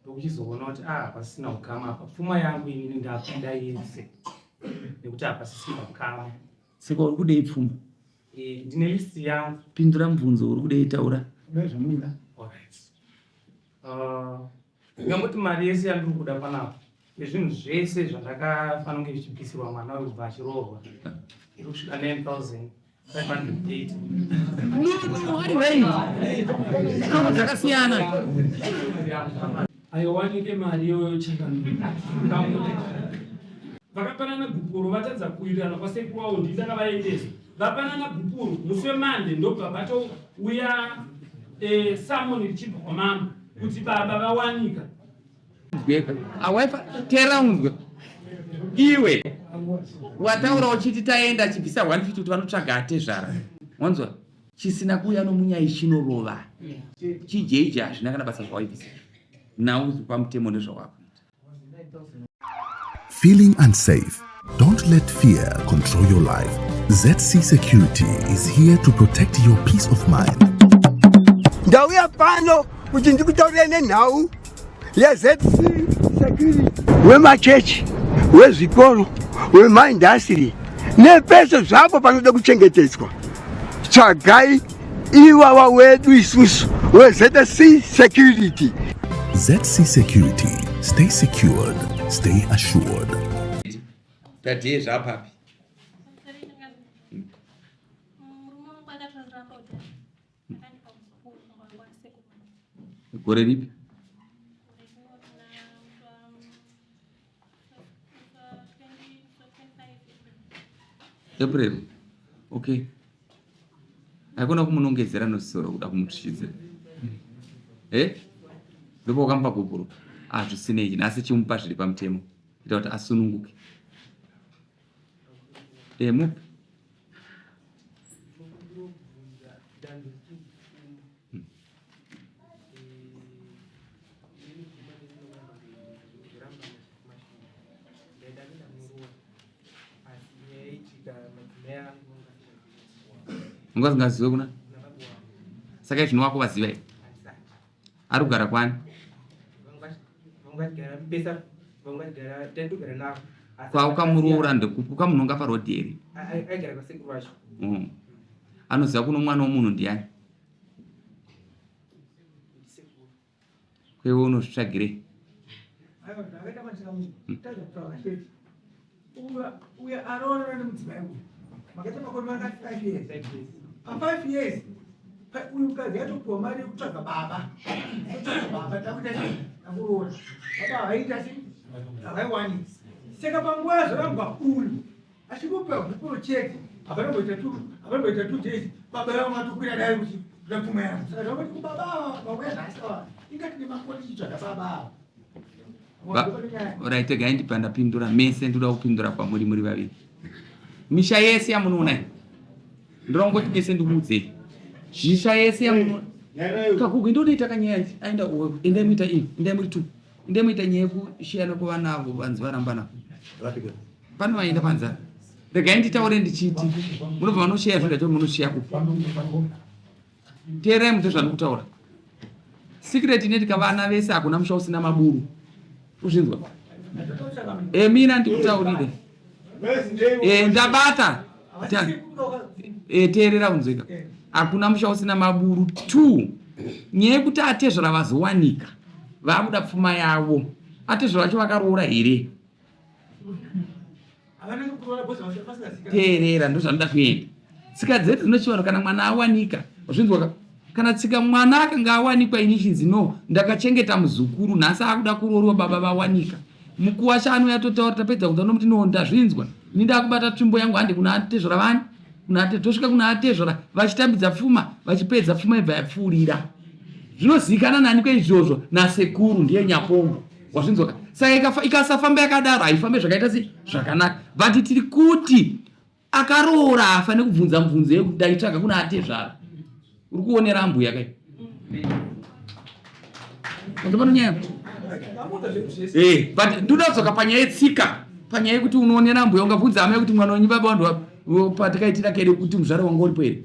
Ndokuchizoona kuti ah hapasisina ukama apa pfuma yangu inini ndakuda yese nekuti hapasisina ukama. Saka uri kudei pfuma? Eh, ndine list yangu. Pindura mubvunzo uri kudei taura. Zvamunoda. Alright. Ah, ndingangoti mari yese yandiri kuda panapa nezvinhu zvese zvandakafanira kunge zvichibvisirwa mwana uyu kubva achiroorwa iri kusvika 9580. No, no, dzakasiyana. Haiwanike mari iyoyo changamire. Vakapanana gupuro vatadza kuwirirana kwasekuru wavo ndini ndakavaendesa. Vapanana gupuro musi wemande ndobva patouya eh, samoni richibva kwamambo kuti baba vawanika. Awaifa tera unzwe iwe wataura uchiti taenda achibvisa 150 kuti vanotsvaga atezvara wanzwa chisina kuuya nomunyai chinorova chijeiji hazvina kana basa zvawaibvisa nhau pamutemo ndezvawakuita. Feeling unsafe? Don't let fear control your life. ZC Security is here to protect your peace of mind. Ndauya pano kuti ndikutaurire nenhau yeZC Security wemachechi, wezvikoro, wemaindasitiri nepese zvapo panoda kuchengetedzwa. Tsvagai iwawa wedu isusu weZC Security. ZC Security, stay secured, stay assured. Dadie zvapapi? Gore ripi? April. Okay. Haikona kumunongedzera nosoro kuda kumutsvidzira. Eh? Ndipo wakamupa gupuro. Ah, zvisinei nhasi chimupa zviri pamutemo. Ita kuti asununguke. Eh, mupe. Unga usingazive kuna saka izvino wako vaziva here ari kugara kwani kwaukamuroora ndekupi ukamunonga parodhi here mm. anoziva kuno mwana womunhu ndiani Kwewe unozvitsvagirei? Uya aroorana nemudzimai uyu makaita makore mangati? 5 years. Pa 5 years uyu mukadzi atopiwa mari yekutsvaga baba, kutsvaga baba takuita chii, takuroora baba havaita sei, havaiwani. Saka panguva yazorambwa uyu Achingopiwa gupuro chete hapana two hapana 2 days baba vavo vatokwira dai kuti ndoda pfuma yangu. Saka zvavati kubaba ava vauya nhasi ava ingati nemakore tichitsvaga baba ava. Right, regai ndibva ndapindura mese ndoda kupindura kwamuri muri vaviri. Misha yese yamunoona iyi ndoda kungoti mese ndikuudzei. Misha yese yamunoona kagugu ndonoita kanyaya aenda endai muita iyi endai muri two endai muita nyaya yekushiyana kwevana avo vanzi varambana. Pane vaenda panzara. Regai nditaure ndichiti munobva vanosheya zvinhu zvacho munosheya kupi? Teerai mute zvandikutaura. Secret inoitika vana vese hakuna musha usina maburu. Uzvinzwa? Emina ndikutaurire. E, ndabata. E, teerera unzweka. Hakuna musha usina maburu. 2. Nyaya yekuti atezvara vazowanika vakuda pfuma yavo. Atezvara vacho vakaroora here? Teerera, ndozvanoda kuenda. Tsika dzedu dzinochivanhu kana mwana awanika, zvinzwaka kana tsika mwana akanga awanikwa ini chinzi no ndakachengeta muzukuru nhasi akuda kuroorwa baba vawanika mukuwasha anouya totaura tapedza kunzwa ndomuti no ndazvinzwa ini ndakubata tsvimbo yangu hande kuna atezvara vani kuna tosvika kuna atezvara vachitambidza pfuma vachipedza pfuma ibva yapfuurira zvinozivikana nani kweizvozvo nasekuru ndiye nyapongo Wazvinzwa saka ikasafamba yakadaro haifambe zvakaita sei zvakanaka but tiri kuti akaroora afa nekubvunza mubvunzo yekuti ndaitsvaga kuna atezvara uri kuonera ambuya kai pano nyaya eh, but ndoda kudzoka panyaya yetsika panyaya yekuti unoonera ambuya ungabvunza hama yekuti mwana wenyu baba wandu patakaitira kere kuti muzvare wanga uripo here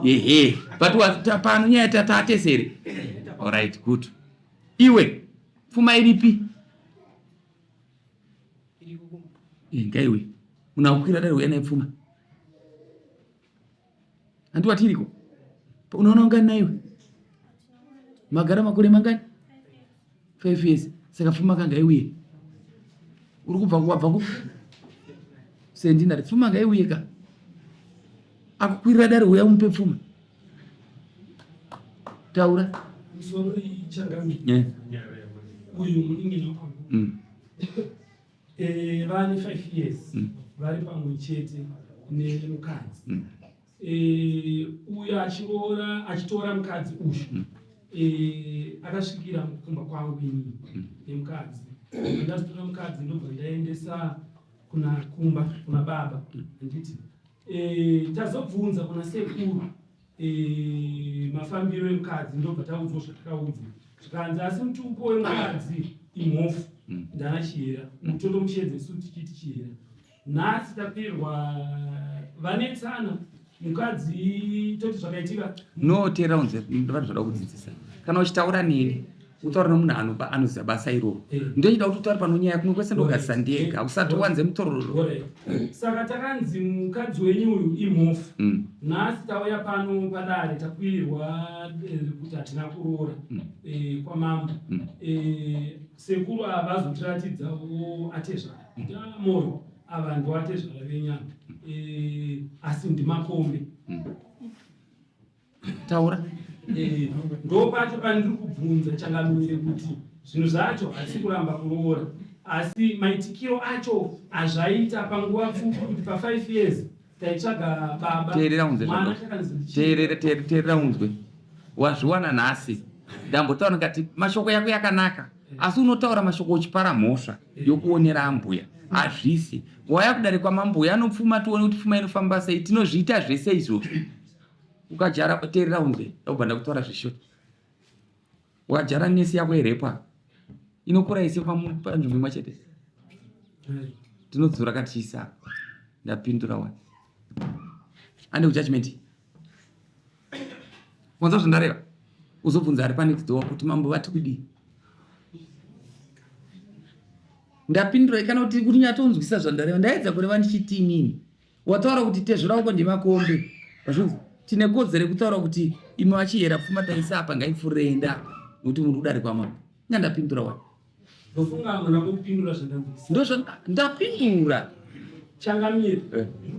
ehe but pano nyaya tatatese here? Alright, good. Iwe pfuma iripi? Ngaiwe munhu akukwira dare uya naye pfuma. Handi wati iriko? Unoona ungani naiwe? Magara makore mangani? 5 years. Saka pfuma kanga iuye. Uri kubva wabva ku Sendinari pfuma ngaiuye ka. Akukwirira dare uya umupe pfuma. Taura. Musoro ichangamire. Yeah. Uyu munin'ina wangu. Eh, vane 5 years vari pamwe chete nemukadzi. Eh, uyu achiroora achitora mukadzi uyu. Eh, akasvikira kumba kwangu inini nemukadzi. Ndazotora mukadzi ndobva ndaendesa kuna kumba kuna baba handiti. Eh, tazobvunza kuna sekuru eh, mafambiro emukadzi ndobva taudzwa zvatakaudzwa zvikanzi asi mutupo wemukadzi imhofu ndana chihera mutondomushedza isu tichiti chihera nhasi tapirwa vanetsana mukadzi toti zvakaitika. No teera unze vanhu zvada kudzidzisa kana uchitaura neni utaura nemunhu anoba anoziva basa iroro eh. ndochida kuti utaure pano nyaya kumwe kwese ndogadzisa ndega usati wanze mutororo saka takanzi mukadzi wenyu uyu imhofu nhasi tauya pano padare takwirwa eh, kuti hatina kuroora eh, kwamambo sekuru ava vazotiratidzawo atezvara moyo ava ndiwo atezvara venyama asi ndimakombe Taura. Eh, ndo pacho pandiri kubvunza changamire kuti zvinhu zvacho hatisi kuramba kuroora asi maitikiro acho azvaita panguva pfupi kuti pa5 years taitsvaga baba Teerera unzwe mwana zvandoti. takanzi ndichii. Teerera teerera unzwe. Wazviwana nhasi. Ndambotaura ndikati mashoko yako yakanaka asi unotaura mashoko uchipara mhosva yokuonera ambuya. Hazvisi. Waya kudare kwamambuya anopfuma tione kuti pfuma inofamba sei. Tinozviita zvese izvozvo. Ukajara teerera unzwe ndobva ndakutaura zvishoti. Ukajara nesi yako yerepa inokura ise panzvimbo imwe chete. Tinodzora katiisa apa. Ndapindura wani. Ande kujudgment. Wanzwa zvandareva? Uzobvunza ari panext door kuti mambo vati kudii? Ndapindura kana kuti kuti nyatonzwisisa zvandareva. Ndaedza kureva ndichiti inini. Wataura kuti tezvura wako ndemakombe. Vazvinzwa? Tine kodzero yekutaura kuti imi vachiyera pfuma taisa apa ngaipfurire enda nokuti muri kudare kwamambo. Inga ndapindura wani. Ndofunga hamuna kupindura zvandabvunza. Ndozva ndapindura. Changamire,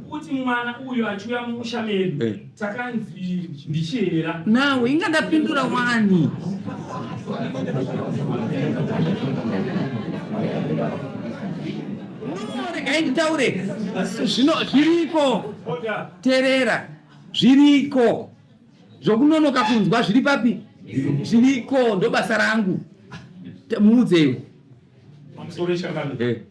kuti mwana uyu achiuya mumusha medu takanzi ndichihera. Nawe inga ndapindura wani. No, regai nditaure. Zvino zviriko. Terera. Zviriko. Zvokunonoka kunzwa zviri papi? Zviriko, ndobasa rangu. Muudze iwe. Pamusoro changamire. Eh.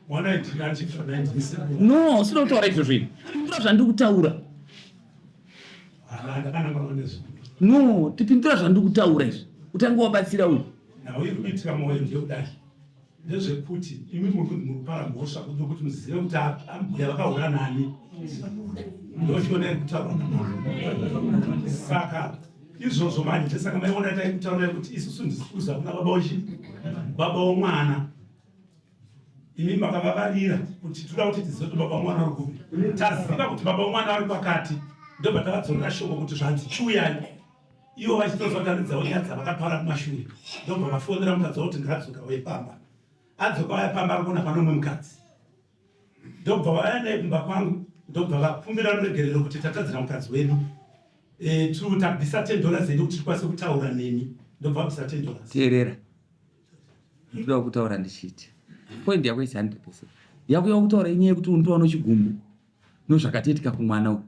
Mwana 1997. No, usina kutaura izvozvo ini. Pindura zvandiri kutaura. Ndakanangana nezvo. No, tipindura zvandiri kutaura izvi. Utange wabatsira uyu. Nhau iri kuitika mwoyo ndeyekudai. Ndezvekuti imi muri kunzi muri kupara mhosva kuti muzive kuti ambuya vakahura nani. Ndochiona iri kutaurwa namambo. Saka izvozvo manje ndosaka maiona taikutaurirai kuti isusu ndisikuza kuna baba wechi baba womwana. Imi makavavarira kuti toda kuti tizive kuti baba womwana vari kupi. Taziva kuti baba womwana vari kwakati ndobva tavadzorera shoko kuti zvanzi chiuyai. Ivo vachitozotanidzawo nyaya dzavakapara kumashure ndobva vafonera mukadzi wavo kuti ngaadzoka auye pamba. Adzoka auya pamba ari kuona pane umwe mukadzi. Ndobva vauya naye kumba kwangu ndobva vakumbira ruregerero kuti tatadzira mukadzi wedu. E, tiri tabvisa 10 dollars yedu kuti tikwanise kutaura nemi. Ndobva vabvisa 10 dollars. Teerera. Ndinoda kutaura ndichiti. Point yako is 100%. Yako yakutaura inyaya yekuti unotowana chigumbu nozvakatoitika kumwana uyu.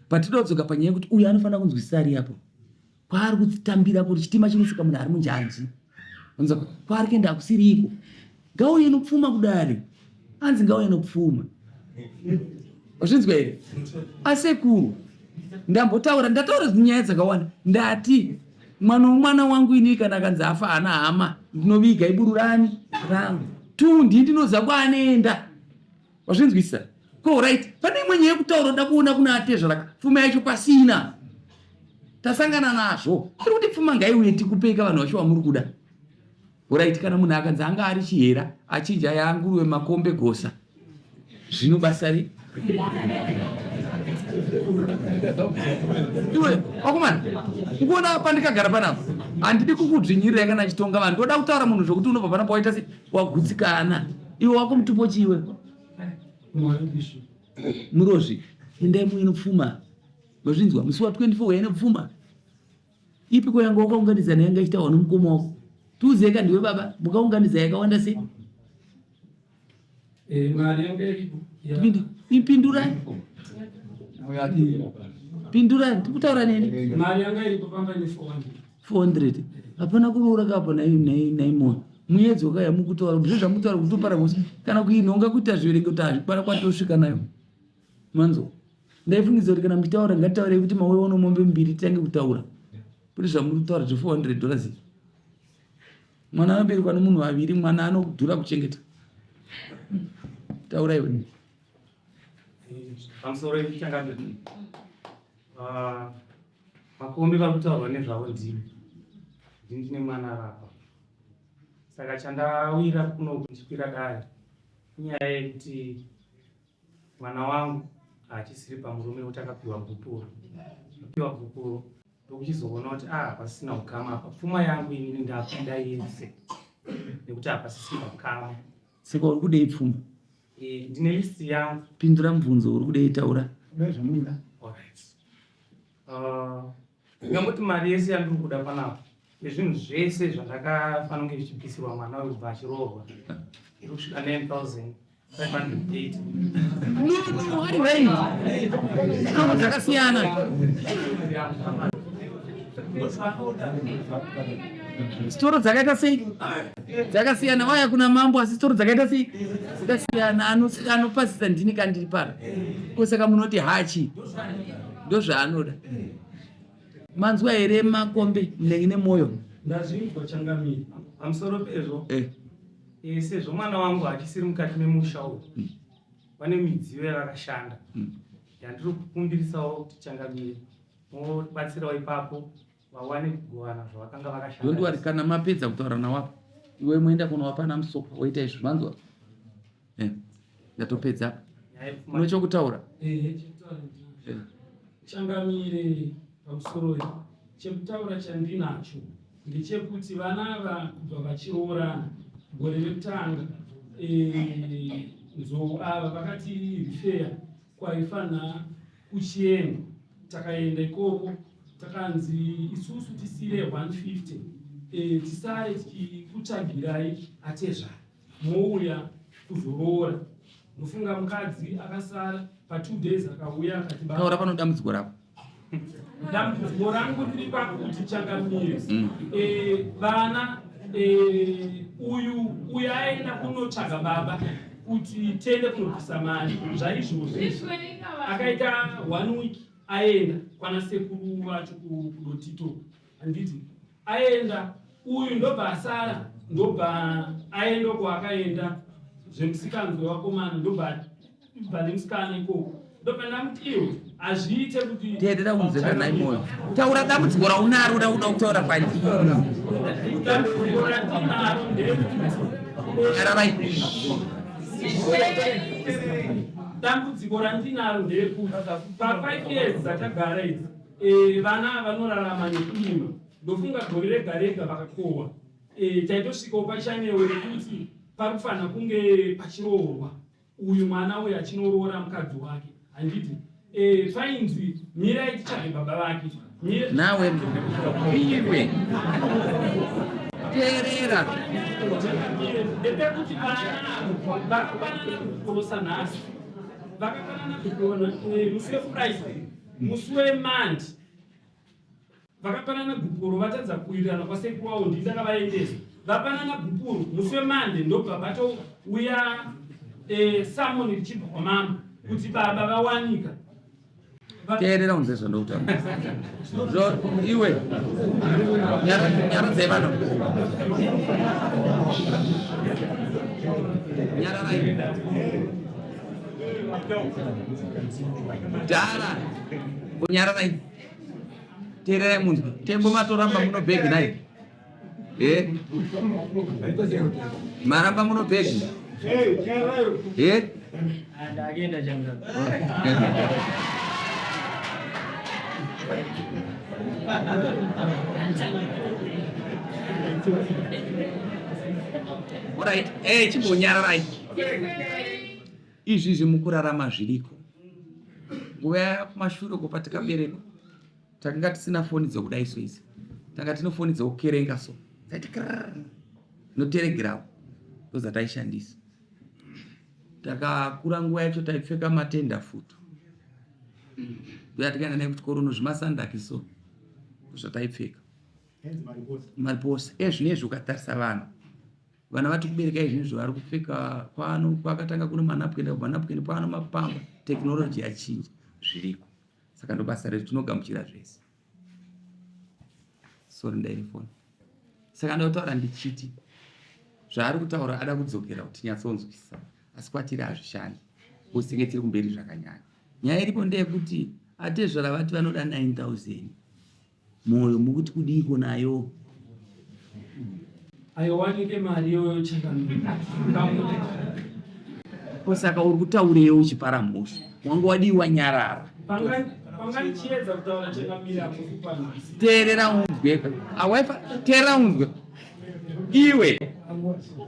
Patidodzoka panyaya yekuti uyu anofanira kunzwisisa ari apo. Kwaari kutambira kuti chitima chinosvika munhu ari munjanji. Unzwa kwaari kuenda akusiri iko. Ngauye nopfuma kudare. Anzi ngauye nopfuma. Wazvinzwa here? Asekuru ndambotaura ndataura nyaya dzakawanda ndati mwana womwana wangu ini kana akanzi afa haana hama ndinoviga iburu rani rangu tu ndii ndinoziva kwaanoenda wazvinzwisisa ko right pane imwe nyaya yekutaura nda kuona kuna atezvara pfuma yacho pasina. Tasangana nazvo. Tiri kuti pfuma ngaiuye tikupei ka vanhu vacho vamuri kuda. Horaiti kana munhu akanzi anga ari chihera achinja yaanguruve makombe gosa zvino basa rei? Iwe wakomana ukuona pandikagara panapa handidi kukudzvinyirira kana chitonga vanhu ndoda kutaura munhu zvokuti unobva panapa waita se wagutsikana iwe wako mutupo chiiwe murozvi endai muine pfuma mazvinzwa musi wa 24 uyaine pfuma Ipi ko yanga wakaunganidza neyanga ichitaurwa nomukoma wako? Tiudzei ka ndiwe baba, mukaunganidza yakawanda sei? Eh, mari yanga iripo. Ipindurai. Pindurai, ndikutaura neni. Mari yanga iripo pamba ine 400. 400. Hapana kuroora ka apa nai nai nai moyo. Muyedzo ka yamukutaura, zve zvamutaura kutopara mose. Kana kuinhonga kuita zviverengo kuti hazvikwana kwatosvika nayo. Manzwa? Ndaifungidza kuti kana muchitaura ngatitaurei kuti mauya uno mombe mbiri titange kutaura. Kuti zvamuri kutaura zve 400 dollars izvi. Mwana anoberekwa nemunhu vaviri, mwana anodhura kuchengeta. Taura iwe. Pamusoro ichangamire. Ah, makombi vari kutaurwa nezvavo ndini. Ndini ndine mwana arapa. Saka chandawira kuno ndichikwira dare inyaya yekuti Mwana wangu haachisiri pamurume wekuti akapiwa gupuro. Apiwa gupuro ndokuchizoona kuti ah hapasisina ukama apa. Pfuma yangu inini ndakuida yese nekuti hapasisina ukama. Saka uri kudei pfuma? Eh, ndine list yangu. Pindura mubvunzo uri kudei taura. Ndozvamunoda. Alright. Ah, ndingamboti mari yese yandiri kuda panapa nezvinhu zvese zvandakafanira kunge zvichibvisirwa mwana uyu kubva achiroorwa iri kusvika 9580. No, no, ari right. Tsoro dzakasiyana. Tsoro dzakaita sei? Dzakasiyana. Waya kuna mambo asi tsoro dzakaita sei? Dzakasiyana. Anopasisa ndini kandiri pano. Ko saka munoti hachi. Ndozvaanoda. Manzwa here makombe munenge nemoyo? Ndazvinzwa changamire. Pamusoro pezvo eh. Eh, sezvo mwana wangu achisiri mukati memusha uyu vane midziyo yavakashanda yandiri kukumbirisawo kuti changamire mobatsirawo ipapo vawane kugovana zvavakanga vakashanda. Don't worry, kana mapedza kutaura nawo iwe moenda kunowapa namusoka woita izvo manzwa eh, ndatopedza apa une chokutaura eh, eh. Changamire pamusoroi chekutaura chandinacho ndechekuti vana ava kubva vachiroorana gore rekutanga eh, nzou ava vakati rifeya kwaifanha kuchiendwa takaenda ikoko takanzi isusu tisire 150 e, tisare tichikutsvagirai atezvara mouya kuzoroora ndofunga mukadzi akasara pa two days akauya akati taura pano dambudziko rako dambudziko rangu riri pakuti changamire mm. e, vana e, uyu uyu aenda kunotsvaga baba kuti tiende kunobvisa mari zvaizvozvi akaita one week aenda kwana sekuru vacho kudotito handiti aenda uyu ndobva asara ndobva aenda uko akaenda zvemusikanzwe wakomana ndobva bva nemusikana ikoko ndobva ndamuti iwe hazviite kuti teerera unzvera nhai moyo taura dambudziko raunaro rauda kutaura kwandiri dambudziko randinaro nderekuti nyararai dambudziko randinaro nderekuti pa five years dzatagara idzi Eh, vana vanorarama nekurima ndofunga gore rega rega vakakohwa eh, taitosvikawo pachanewo rekuti pari kufanira kunge pachiroorwa uyu mwana uyu achinoroora mukadzi wake handiti eh, painzi mirai titsvage baba vake nawe iwe teerera ndepekuti vana vakapanana kukorosa nhasi vakapanana kukona musi wefriday Musi weMonday vakapanana gupuro vatadza kuwirirana kwasekuru wavo ndini ndakavaendesa vapanana gupuro musi weMonday ndobva vatouya e, samoni richibva kwamambo kuti baba vawanika teerera unze zvandokutaura iwe nyaradzai vanhu nyararai Dhara, kunyararai. Teererai munzwe. Tembo matoramba muno bhegi nai. Eh? Maramba muno bhegi. Eh? Ndakenda changa. Alright. Eh, chimbonyararai. Izvi zvemukurarama zviriko. Nguva yakumashure uko patikaberekwa takanga tisina foni dzokudai so idzi. Tanga tine foni dzokukerenga so. Dzaiti krrr. Notelegiramu ndodzataishandisa. Takakura nguva yacho taipfeka matenda futu. Ndoyatikaenda naye kuchikoro nozvimasandaki so. Ndozvataipfeka. Mariposa. Ezvinezvi ukatarisa vanhu Vana vati kubereka izvinhu zvavari kupfeka kwano kwakatanga kuno manapukeni manapukeni kwano mapamba technology yachinja zviriko saka ndobasa redu tinogamuchira zvese sorry ndaine foni saka ndotaura ndichiti zvaari kutaura ada kudzokera kuti tinyatsonzwisisa asi kwatiri hazvishandi because tinge tiri kumberi zvakanyanya nyaya iripo ndeyekuti atezvara vati vanoda 9000 Moyo mukuti kudiiko nayo? Haiwanike mari iyoyo changamire. Ko saka uri kutaureyo uchipara mhosva? Wanga wadii wanyarara? Panga ndichiedza kutaura changamire hamusi kupanzwisisa. Teerera unzwe. Awaifa teerera unzwe. Iwe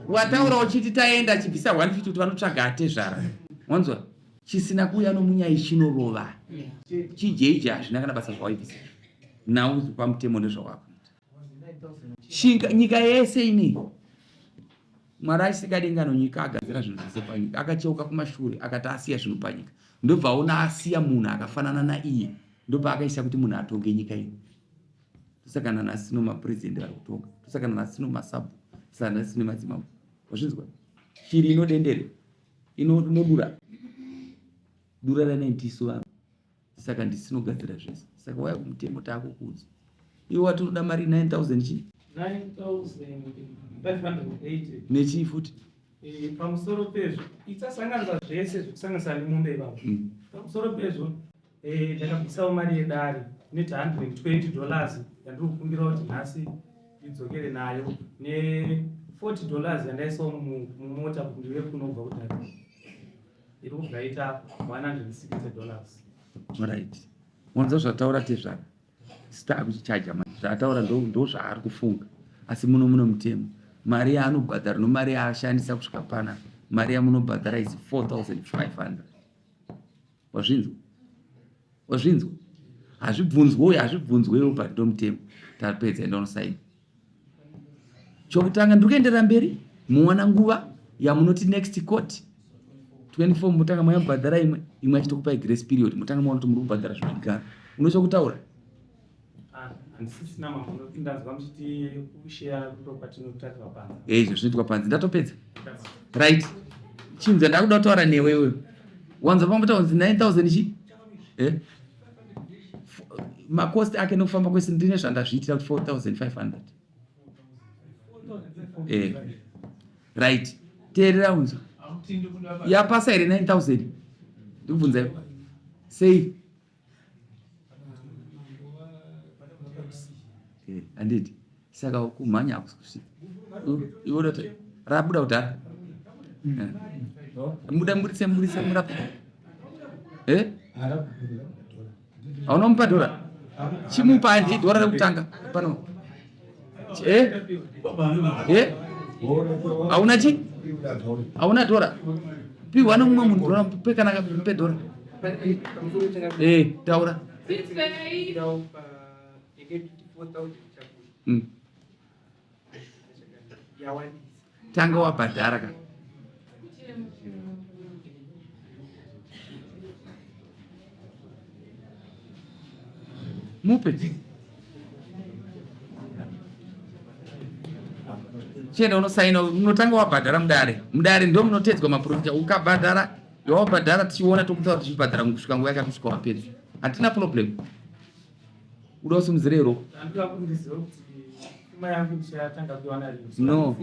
wataura uchiti taenda chibvisa 150 kuti vanotsvaga atezvara. Wanzwa? Chisina kuuya nomunyai chinorova. Chijeije hazvina kana basa zvawaibvisa. Nhau pamutemo ndezvawakuita. Shinga nyika yese ini. Mwari aisika denga nonyika agadzira zvinhu zvese panyika. Akacheuka kumashure akati asiya zvinhu panyika. Ndobva aona asiya munhu akafanana naiye. Ndobva akaisa kuti munhu atonge nyika ino. Tosaka nanhasi tino mapresident vari kutonga. Tosaka nanhasi tino masabhu. Tosaka nanhasi tine madzimambo. Wazvinzwa? Shiri inodendere. Inodura dura ranai vanhu saka ndisinogadzira zvese saka waya kumutemo taakukuudza iwe wati unoda mari 9000 chii 9580 nechii futi eh, pamusoro pezvo isasanganisa zvese zvekusanganisa nemombe ivavo mm. pamusoro pezvo eh, ndakabvisawo mari yedare inoita 120 dollars yandiri kukumbira kuti nhasi ndidzokere nayo ne 40 dollars yandaisawo mumota kuti ndiuye kunobva kudare iri kubva yaita 160 dollars right wanzwa zvataura tezvara star kuchichaja mari zvaataura ndo zvaari kufunga asi muno muno mutemo mari yaanobhadhara nomari yaashandisa kusvika pana mari yamunobhadhara is 4500 wazvinzwa wazvinzwa hazvibvunzwe uye hazvibvunzwewo but ndomutemo tapedza enda unosaina chokutanga ndiri kuenderera mberi muwana nguva yamunoti next court 24 motanga mayabhadhara imwe imwe achitokupai grace period motanga maona kuti muri kubhadhara zvinodikana unochokutaura Ah, handisisina mambo nokuti ndanzwa muchiti kusheya ndokwatinotarirwa panze. Eh, izvo zvinoitwa panze ndatopedza. Right. Chinzwa ndakuda kutaura newe iwewe. Wanzwa pambo taunzi 9000 chi? Eh? Makosti ake nokufamba kwese ndine zvandazviitira kuti 4500. Eh. Right. Teerera unzwa. Yapasa here 9000? Ndikubvunza. Sei? Eh, handiti saka kumhanya hakusi kusvika iwe rabuda kudhara eh. muda muburitse muburitse murapa eh? hauna mupa dhora chimupa handi dhora rekutanga pano eh? Eh? Hauna chi? Hauna dhora? Piwa nomumwe munhu dhora pe kana pe dhora. Eh, taura. Mm. Tanga wabhadhara ka. Mupe. Chienda unosaina unotanga wabhadhara mudare. Mudare ndo munotedzwa maprofita. Ukabhadhara, wabhadhara tichiona tokutaura tichibhadhara kusvika nguva yakati kusvika wapedza. Hatina problem. Uda usimudzire roko. No.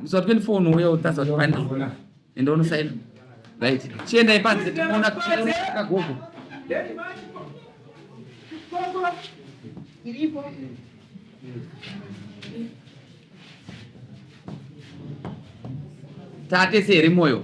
Musi wa 24 unouya utasa kuti pane. Enda unosaina. Right. Chiendai panze tinoona kagogo. Iripo. Tatese here moyo?